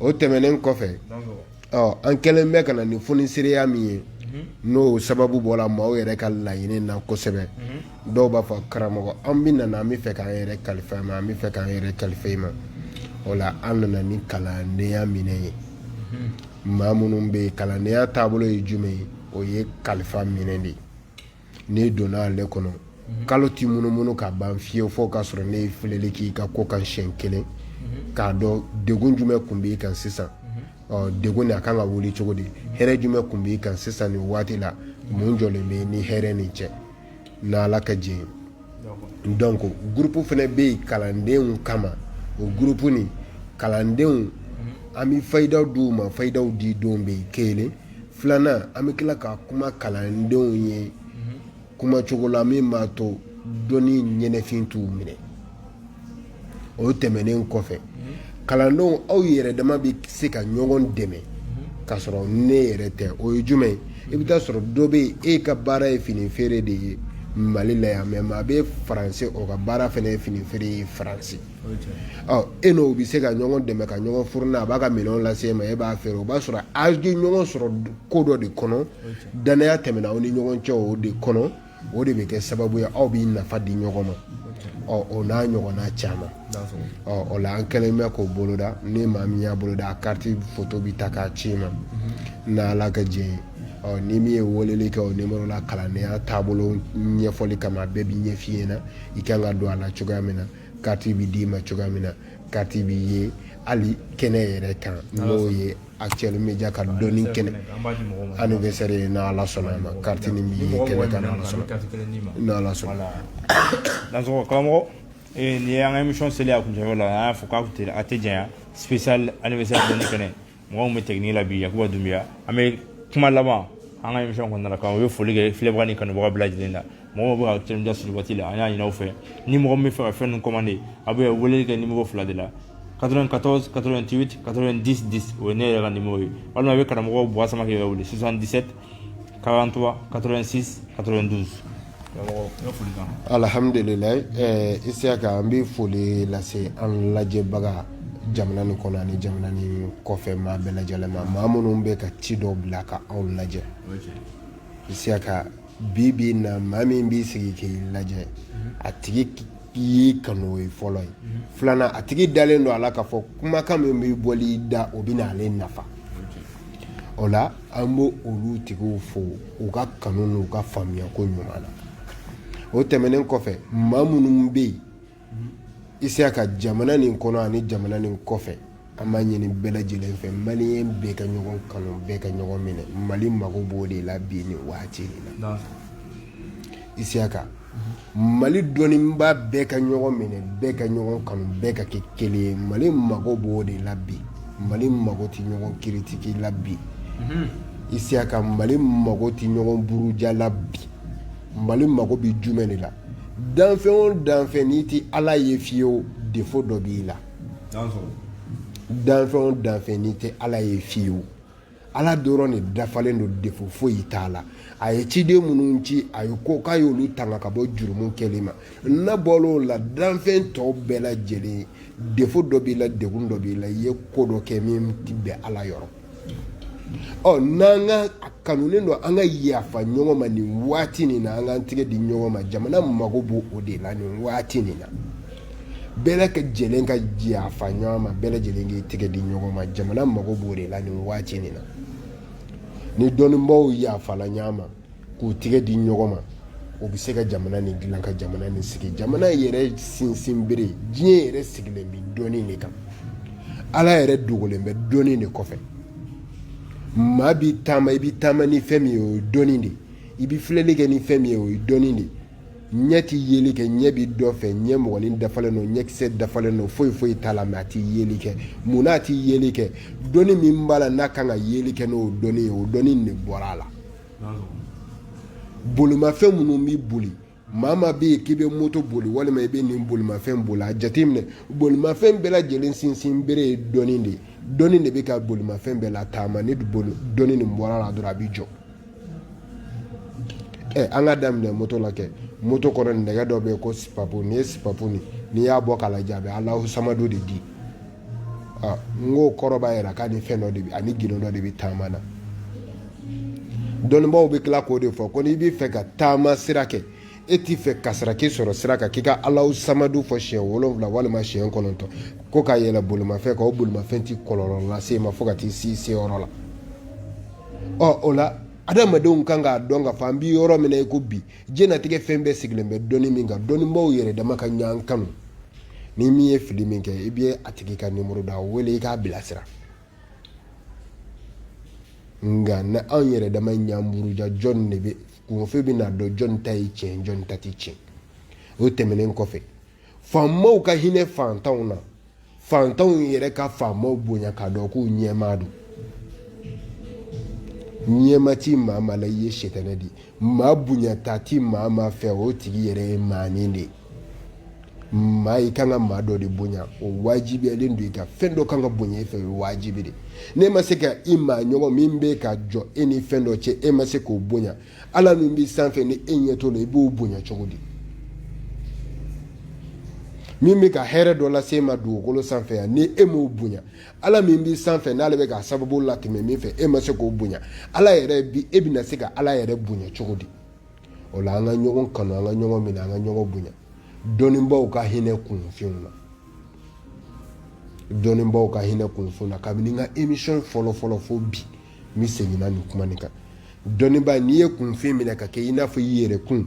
o tɛmɛnen kɔfɛ, ɔ an kɛlen bɛ ka na ni fonisereya min ye, n'o sababu bɔra maaw yɛrɛ ka laɲini na kosɛbɛ. Dɔw b'a fɔ: karamɔgɔ, an bɛ nana, an bɛ fɛ k'an yɛrɛ kalifa i ma, an bɛ fɛ k'an yɛrɛ kalifa i ma. O la, an nana ni kalandenya minɛ ye. Maa minnu bɛ yen, kalandenya taabolo ye jumɛn ye? O ye kalifa minɛ de ye. N'i donna ale kɔnɔ, kalo tɛ munumunu ka ban fiyewu fo k'a sɔrɔ ne ye filɛli k'i ka ko kan siɲɛ kelen, k'a dɔn degun jumɛn kun b'i kan sisan, ɔ degun nin a kan ka wuli cogo di, hɛrɛ jumɛn kun b'i kan sisan nin waati la, mun jɔlen bɛ ni hɛrɛ nin cɛ, n'Ala ka jɛ ye. Donc groupe fana bɛ yen kalandenw kama. O groupe nin, kalandenw, an bɛ fayidaw d'u ma. Fayidaw di don bɛ yen kelen. Filanan, an bɛ tila ka kuma kalandenw ye kuma cogo la min b'a to dɔnni ɲɛnɛfin t'u minɛ. O tɛmɛnen kɔfɛ, kalandenw, aw yɛrɛ dama bɛ se ka ɲɔgɔn dɛmɛ k'a sɔrɔ ne yɛrɛ tɛ. O ye jumɛn ye? I bɛ taa sɔrɔ dɔ bɛ yen, e ka baara ye fini feere de ye Mali la yan, mais maa bɛ Faransi, o ka baara fana ye fini feere ye Faransi. Ɔ e n'o bɛ se ka ɲɔgɔn dɛmɛ ka ɲɔgɔn fourni, a b'a ka minɛnw lase e ma, e b'a feere. O b'a sɔrɔ aw ye ɲɔgɔn sɔrɔ ko dɔ de kɔnɔ, danaya tɛmɛna aw ni ɲɔgɔn cɛ o de kɔnɔ. O de bɛ kɛ sababu ye aw bɛ nafa di ɲɔgɔn ma. Ɔ o n'a ɲɔgɔnna caman. Ɔ o la, an kɛlen bɛ k'o boloda. Ni maa min y'a boloda, a carte photo bɛ ta k'a ci i ma n'Ala ka jɛ ye. Ɔ ni min ye weleli kɛ o numéro la kalandenya taabolo ɲɛfɔli kama, a bɛɛ bɛ ɲɛf'i ɲɛna, i kan ka don a la cogoya min na, carte bɛ d'i ma cogoya min na, carte bɛ ye hali kɛnɛ yɛrɛ kan, n'o ye Actuel Media ka dɔnni kɛnɛ anniversaire ye, n'Ala sɔnna a ma, carte nin bɛ ye kɛnɛ kan, n'Ala sɔnna, n'Ala sɔnna. Dansɔgɔ karamɔgɔ, nin ye an ka émission seli a kuncɛyɔrɔ la. An y'a fɔ k'a tɛ a tɛ janya, spécial anniversaire dɔnni kɛnɛ. Mɔgɔ min bɛ technique la bi, Yakuba Dunbiya. An bɛ kuma laban an ka émission kɔnɔna la, k'an bɛ foli kɛ filɛbaga ni kanubaga bɛɛ lajɛlen na. Mɔgɔw bɛ ka Actuel Media suivre waati la, an y'a ɲini aw fɛ, ni mɔgɔ min bɛ fɛ ka fɛn ninnu commander, a bɛ weleli kɛ numéro fila de la: 94 88 90 10, o ye ne yɛrɛ ka numéro ye, walima i bɛ karamɔgɔ Buwa Samakɛ yɛrɛ wele 77 43 86 92. Alhamdulilayi, Isiyaka, an bɛ foli lase an lajɛbaga jamana nin kɔnɔ ani jamana nin kɔfɛ maa bɛɛ lajɛlen ma, maa minnu bɛ ka ci dɔw bila ka anw lajɛ. Isiyaka, bi bi in na, maa min b'i sigi k'i lajɛ, a tigi y'i kanu, o ye fɔlɔ ye. Filanan, a tigi dalen don a la k'a fɔ kumakan min bɛ bɔli da, o bɛ ale nafa. O la, an b'o olu tigiw fo u ka kanu n'u ka faamuya ko ɲuman na. O tɛmɛnen kɔfɛ, maa minnu bɛ yen, Isiyaka, jamana nin kɔnɔ ani jamana nin kɔfɛ, an b'a ɲini bɛɛ lajɛlen fɛ, maliyɛn bɛɛ ka ɲɔgɔn kanu, bɛɛ ka ɲɔgɔn minɛ. Mali mago b'o de la bi nin waati nin na. Isiyaka, Mali dɔnnibaa bɛɛ ka ɲɔgɔn minɛ, bɛɛ ka ɲɔgɔn kanu, bɛɛ ka kɛ kelen ye. Mali mago b'o de la bi. Mali mago tɛ ɲɔgɔn critique la bi. Isiyaka, Mali mago tɛ ɲɔgɔn buruja la bi. Mali mago bɛ jumɛn de la? Danfɛn o danfɛn, n'i tɛ Ala ye fiyewu, défaut dɔ b'i la. Danfɛn o danfɛn, n'i tɛ Ala ye fiyewu, Ala dɔrɔn de dafalen don, défaut foyi t'a la. A ye ciden minnu ci, a ye ko k'a y'olu tanga ka bɔ jurumu kɛli ma. N'a bɔr'o la, danfɛn tɔw bɛɛ lajɛlen, défaut dɔ b'i la, degun dɔ b'i la, i ye ko dɔ kɛ min tɛ bɛn Ala yɔrɔ. Ɔ n'an ka a kanunen don, an ka yafa ɲɔgɔn ma nin waati nin na, an k'an tigɛ di ɲɔgɔn ma. Jamana mago b'o o de la nin waati nin na. Bɛɛ lajɛlen ka yafa ɲɔgɔn ma, bɛɛ lajɛlen k'i tigɛ di ɲɔgɔn ma. Jamana mago b'o de la nin waati nin na. Ni dɔnnibaaw yafala ɲɔgɔn ma k'u tigɛ di ɲɔgɔn ma, o bɛ se ka jamana nin dilan, ka jamana nin sigi. Jamana yɛrɛ sinsin bere, diɲɛ yɛrɛ sigilen bɛ dɔnni de kan. Ala yɛrɛ dogolen bɛ dɔnni de kɔfɛ. Maa b'i taama, i bɛ taama ni fɛn min ye, o ye dɔnni de ye. I bɛ filɛli kɛ ni fɛn min ye, o ye dɔnni de ye. Ɲɛ tɛ yeli kɛ, ɲɛ bɛ dɔ fɛ, ɲɛ mɔgɔnin dafalen don, ɲɛkisɛ dafalen don, foyi foyi t'a la, mais a tɛ yeli kɛ. Mun n'a tɛ yeli kɛ? Dɔnni min b'a la n'a kan ka yeli kɛ n'o dɔnni ye, o dɔnni de bɔra a la. Bolimafɛn minnu bɛ boli, Maa maa bɛ yen k'i bɛ moto boli walima i bɛ nin bolimafɛn boli, a jateminɛ bolimafɛn bɛɛ lajɛlen sinsin bere ye dɔnni de ye. Dɔnni de bɛ ka bolimafɛn bɛɛ lataama. Ni dɔnni nin bɔra la dɔrɔn, a bɛ jɔ. Ɛ, an ka daminɛ moto la kɛ. Moto kɔnɔ, nɛgɛ dɔ bɛ yen ko sipapu. N'i ye sipapu nin, n'i y'a bɔ k'a lajɛ, a bɛ Alahu samadu de di. N k'o kɔrɔ b'a jira k'a ni fɛn dɔ de bɛ, ani gindo dɔ de bɛ taama na. Dɔnnibaaw bɛ tila k'o de fɔ ko n'i bɛ fɛ ka taama sira kɛ, e t'i fɛ kasara k'i sɔrɔ sira kan, k'i ka Alahu samadu fɔ siɲɛ 7 walima siɲɛ 9 ko ka yɛlɛ bolimafɛn kan, o bolimafɛn tɛ kɔlɔlɔ lase i ma fo ka t'i s'i seyɔrɔ la. Ɔ, o la, adamadenw kan k'a dɔn k'a fɔ an bɛ yɔrɔ min na i ko bi, diɲɛnatigɛ fɛn bɛɛ sigilen bɛ dɔnni min kan. Dɔnnibaaw yɛrɛ dama ka ɲɔgɔn kanu. Ni min ye fili min kɛ, i bɛ a tigi ka nimoro d'a wele, i k'a bilasira. Nka ni anw yɛrɛ dama ɲan buruja, jɔn de bɛ kunfin bɛna dɔn jɔn ta ye tiɲɛ, jɔn ta tɛ tiɲɛ? O tɛmɛnen kɔfɛ, faamaw ka hinɛ faantanw na, faantanw yɛrɛ ka faamaw bonya k'a dɔn k'u ɲɛmaa don. Ɲɛma ti maa maa la, i ye sɛtɛnɛ de ye. Maa bonyata ti maa maa fɛ, o tigi yɛrɛ ye maanin de ye. Maa, i kan ka maa dɔ de bonya, o wajibiyalen don i kan. Fɛn dɔ kan ka bonya i fɛ, o ye wajibi de. N'e ma se ka i maa ɲɔgɔn min bɛ ka jɔ e ni fɛn dɔ cɛ, e ma se k'o bonya, Ala min b'i sanfɛ ni e ɲɛ t'o la, i b'o bonya cogo di? Min bɛ ka hɛrɛ dɔ lase e ma dugukolo sanfɛ yan, ni e m'o bonya, Ala min b'i sanfɛ n'ale bɛ ka sababu latɛmɛ min fɛ, e ma se k'o bonya, Ala yɛrɛ bi, e bɛna se ka Ala yɛrɛ bonya cogo di? O la, an ka ɲɔgɔn kanu, an ka ɲɔgɔn minɛ, an ka ɲɔgɔn bonya. Dɔnnibaaw ka hinɛ kunfinw na, dɔnnibaaw ka hinɛ kunfinw na. Kabini n ka émission fɔlɔ fɔlɔ fo bi, n bɛ seginna nin kuma nin kan. Dɔnnibaa, n'i ye kunfin minɛ ka kɛ i n'a fɔ i yɛrɛ kun,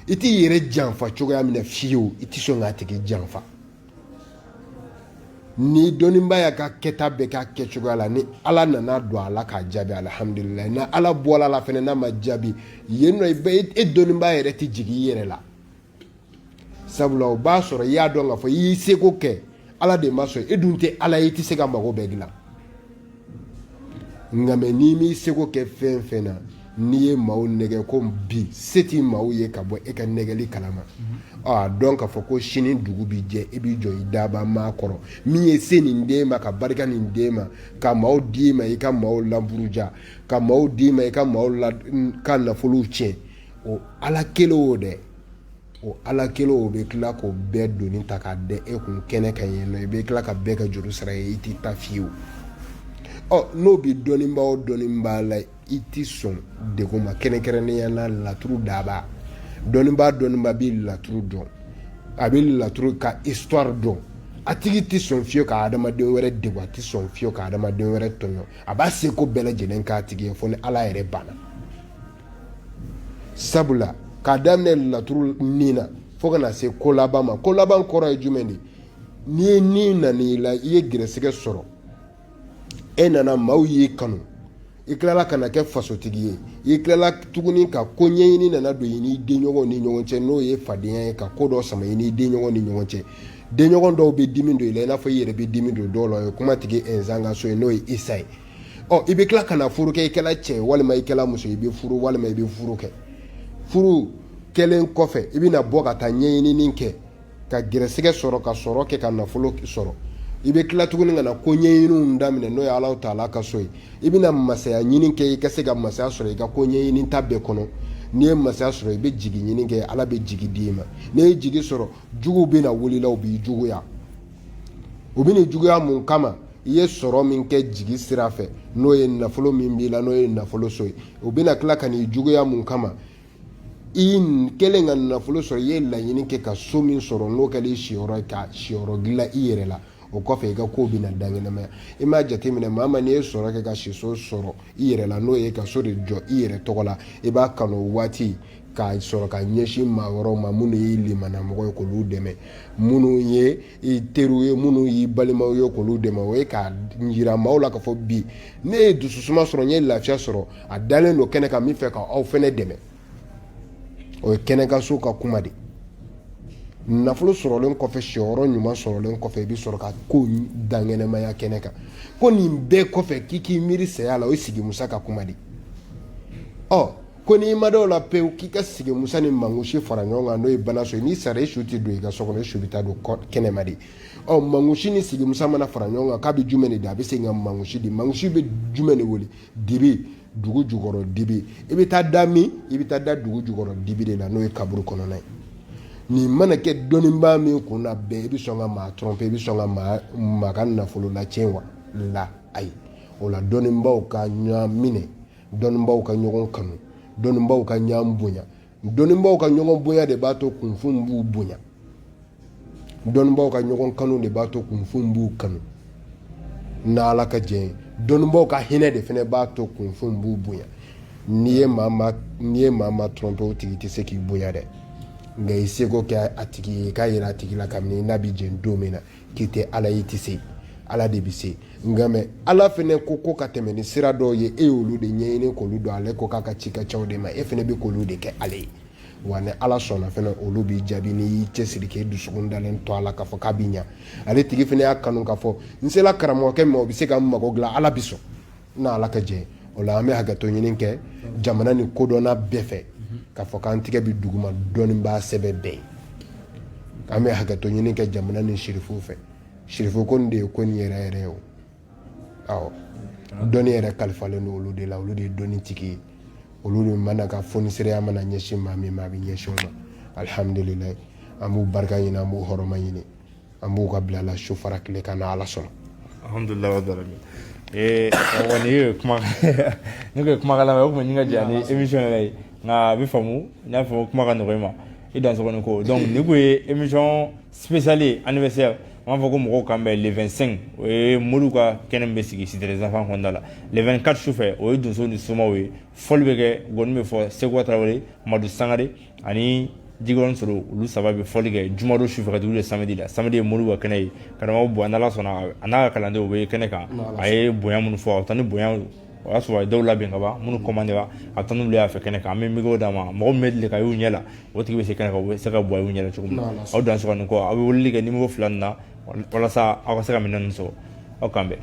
i t'i yɛrɛ janfa cogoya min na fiyewu, i tɛ sɔn k'a tigi janfa. Ni dɔnnibaa y'a ka kɛta bɛɛ k'a kɛcogoya la, ni Ala nana don a la k'a jaabi, alihamudulila. Ni Ala bɔra a la fɛnɛ, n'a ma jaabi yen nɔ, e dɔnnibaa yɛrɛ tɛ jigin i yɛrɛ la, sabula o b'a sɔrɔ i y'a dɔn k'a fɔ i y'i seko kɛ, Ala de ma sɔn. E dun tɛ Ala ye, i tɛ se ka mago bɛɛ dilan. Nka mɛ n'i m'i seko kɛ fɛn fɛn na, n'i ye maaw nɛgɛ ko bi se t'i maaw ye ka bɔ e ka nɛgɛli kalama, a dɔn k'a fɔ ko sini dugu bi jɛ, i b'i jɔ i daba maa kɔrɔ min ye se nin d'e ma, ka barika nin d'e ma, ka maaw d'i ma i ka maaw laburuja, ka maaw d'i ma i ka maaw la ka nafolow tiɲɛ. O Ala kelen o dɛ, o Ala kelen o bɛ tila k'o bɛɛ doni ta k'a da e kun kɛnɛ kan yen nɔ. I bɛ tila ka bɛɛ ka juru sara ye, i t'i ta fiyewu. Ɔ, n'o bɛ dɔnnibaa o dɔnnibaa la, i tɛ sɔn degun ma, kɛrɛnkɛrɛnnenya la laturu daba. Dɔnnibaa dɔnnibaa bɛ laturu dɔn, a bɛ laturu ka histoire dɔn. A tigi tɛ sɔn fiyewu ka adamaden wɛrɛ degun, a tɛ sɔn fiyewu ka adamaden wɛrɛ tɔɲɔ. A b'a seko bɛɛ lajɛlen k'a tigi ye fo ni Ala yɛrɛ banna. Sabula k'a daminɛ laturu nin na fo ka na se ko laban ma, ko laban kɔrɔ ye jumɛn de? N'i ye nin nana i la, i ye gɛrɛsɛgɛ sɔrɔ, e nana, maaw y'i kanu, i tilala ka na kɛ fasotigi ye, i tilala tuguni ka ko ɲɛɲini nana don i n'i denɲɔgɔnw ni ɲɔgɔn cɛ, n'o ye fadenya ye, ka ko dɔ sama i n'i denɲɔgɔn ni ɲɔgɔn cɛ. Denɲɔgɔn dɔw bɛ dimi don i la i n'a fɔ i yɛrɛ bɛ dimi don dɔw la. O ye kumatigi ɛnzan ka so ye, n'o ye Isa ye. Ɔ, i bɛ tila ka na furu kɛ. I kɛla cɛ ye walima i kɛla muso ye, i bɛ furu walima i bɛ furu kɛ. Furu kɛlen kɔfɛ, i bɛna bɔ ka taa ɲɛɲinini kɛ ka gɛrɛsɛgɛ sɔrɔ, ka sɔrɔ kɛ, ka nafolo sɔrɔ. I bɛ tila tuguni ka na ko ɲɛɲiniw daminɛ, n'o ye Alahu taala ka so ye. I bɛna masaya ɲini kɛ, i ka se ka masaya sɔrɔ i ka ko ɲɛɲini ta bɛɛ kɔnɔ. N'i ye masaya sɔrɔ, i bɛ jigi ɲini kɛ, Ala bɛ jigi d'i ma. N'i ye jigi sɔrɔ, juguw bɛna wuli la, u b'i juguya. U bɛ n'i juguya mun kama? I ye sɔrɔ min kɛ jigi sira fɛ, n'o ye nafolo min b'i la, n'o ye nafolo so ye. U bɛna tila ka n'i juguya mun kama? I kɛlen ka nafolo sɔrɔ, i ye laɲini kɛ ka so min sɔrɔ, n'o kɛra i siyɔrɔ ye, ka siyɔrɔ dilan i yɛrɛ la. O kɔfɛ, i ka kow bɛna dankɛnɛmaya. I m'a jateminɛ, maa ma, n'i ye sɔrɔ kɛ ka siso sɔrɔ i yɛrɛ la, n'o ye ka so de jɔ i yɛrɛ tɔgɔ la, i b'a kanu o waati k'a sɔrɔ ka ɲɛsin maa wɛrɛw ma minnu y'i limanamɔgɔ ye, k'olu dɛmɛ, minnu ye i teriw ye, minnu y'i balimaw ye, k'olu dɛmɛ. O ye k'a jira maaw la k'a fɔ bi ne ye dususuma sɔrɔ, n ye lafiya sɔrɔ, a dalen don kɛnɛ kan min fɛ ka aw fɛnɛ dɛmɛ. O ye kɛnɛkanso ka kuma de. Nafolo sɔrɔlen kɔfɛ, siyɔrɔ ɲuman sɔrɔlen kɔfɛ, i bɛ sɔrɔ ka ko dankɛnɛmaya kɛnɛ kan ko nin bɛɛ kɔfɛ k'i k'i miiri saya la. O ye sigi Musa ka kuma de. Ɔ, ko Ko n'i ma da o la pewu, k'i ka sigi musa ni mangusi fara ɲɔgɔn kan, n'o ye banaso ye, n'i sara, i su tɛ don i ka so kɔnɔ, i su bɛ taa don kɛnɛma de. Ɔ, mangusi ni sigi musa mana fara ɲɔgɔn kan, k'a bɛ jumɛn de di? A bɛ segin ka mangusi di. Mangusi bɛ jumɛn de wele? Dibi, dugu jukɔrɔ dibi. I bɛ taa da min? I bɛ taa da dugu jukɔrɔ dibi de la, n'o ye kaburu kɔnɔna ye. Nin mana kɛ dɔnnibaa min kun na bɛɛ, i bɛ sɔn ka maa tromper, i bɛ sɔn ka maa ka nafolo latiɲɛ wa? La, ayi. O la, dɔnnibaaw ka ɲɔgɔn minɛ, dɔnnibaaw ka ɲɔgɔn kanu, dɔnnibaaw ka ɲɔgɔn bonya. Dɔnnibaaw ka ɲɔgɔn bonya de b'a to kunfin b'u bonya. Dɔnnibaaw ka ɲɔgɔn kanu de b'a to kunfin b'u kanu. N'Ala ka jɛn ye, dɔnnibaaw ka hinɛ de fana b'a to kunfin b'u bonya. N'i ye maa maa tromper, o tigi tɛ se k'i bonya dɛ. Nka i seko kɛ a tigi ye, i k'a yira a tigi la kabini i n'a bɛ jɛn don min na k'i tɛ Ala ye, i tɛ se, Ala de bɛ se. Nka mais Ala fana ko ka tɛmɛ ni sira dɔw ye, e y'olu de ɲɛɲini k'olu dɔn. Ale ko k'a ka ci ka ca o de ma, e fana bɛ k'olu de kɛ ale ye. Wa ni Ala sɔnna fana, olu b'i jaabi n'i y'i cɛsiri, k'e dusukun dalen to a la k'a fɔ k'a bɛ ɲa. Ale tigi fana y'a kanu k'a fɔ n sela karamɔgɔkɛ ma, o bɛ se ka n mago dilan, Ala bɛ sɔn n'Ala ka jɛ. O la, an bɛ hakɛto ɲini kɛ jamana ni kodɔnna bɛɛ fɛ k'a fɔ k'an tigɛ bɛ duguma dɔnnibaa sɛbɛ bɛɛ ye. An bɛ hakɛto ɲini kɛ jamana ni sirifuw fɛ. Sirifu ko nin de ye ko nin yɛrɛ yɛrɛ ye o. Awɔ, dɔnni yɛrɛ kalifalen don olu de la, olu de ye dɔnni tigi ye. Olu de mana ka fonisireya mana ɲɛsin maa min ma, a bɛ ɲɛsin o ma. Alihamudulilayi, an b'u barika ɲini, an b'u hɔrɔma ɲini, an b'u ka bila la su fara tile kan, n'Ala sɔnna. Alhamdulilayi rabbil alamin. Karamɔgɔ, nin ye kuma ne ko ye kumakan laban ye, o tun bɛ ɲini ka janya ni émission yɛrɛ ye, nka a bɛ faamu, n y'a fɔ kuma ka nɔgɔ i ma, i dansɔgɔ ni ko. Donc nin kun ye émission spéciale ye, anniversaire. An b'a fɔ ko mɔgɔw kan bɛn le 25, o ye moriw ka kɛnɛ min bɛ sigi Cité des enfants kɔnɔna la. Le 24 sufɛ, o ye donso ni somaw ye, fɔli bɛ kɛ, gɔni bɛ fɔ. Sekuba Tarawele, Madu Sangare ani Jikɔrɔni Soro, olu saba bɛ fɔli kɛ jumadon sufɛ ka tugu samedi la. Samedi ye moriw ka kɛnɛ ye. Karamɔgɔ Buwa, n'Ala sɔnna, a n'a ka kalandenw bɛ kɛnɛ kan. A ye bonya minnu fɔ, a bɛ taa ni bonya, o y'a sɔrɔ a ye dɔw labɛn ka ban, minnu commandé la, a bɛ taa n'olu y'a fɛ kɛnɛ kan. An bɛ micro d'a ma, mɔgɔ min bɛ deli ka y'u ɲɛ la, o tigi bɛ se kɛnɛ kan, o bɛ se ka Buwa y'u ɲɛ la cogo min na. Aw dansɔgɔ ni kɔ, aw bɛ weleli kɛ numéro fila nin na walasa aw ka se ka minɛn ninnu sɔrɔ. Aw k'an bɛn.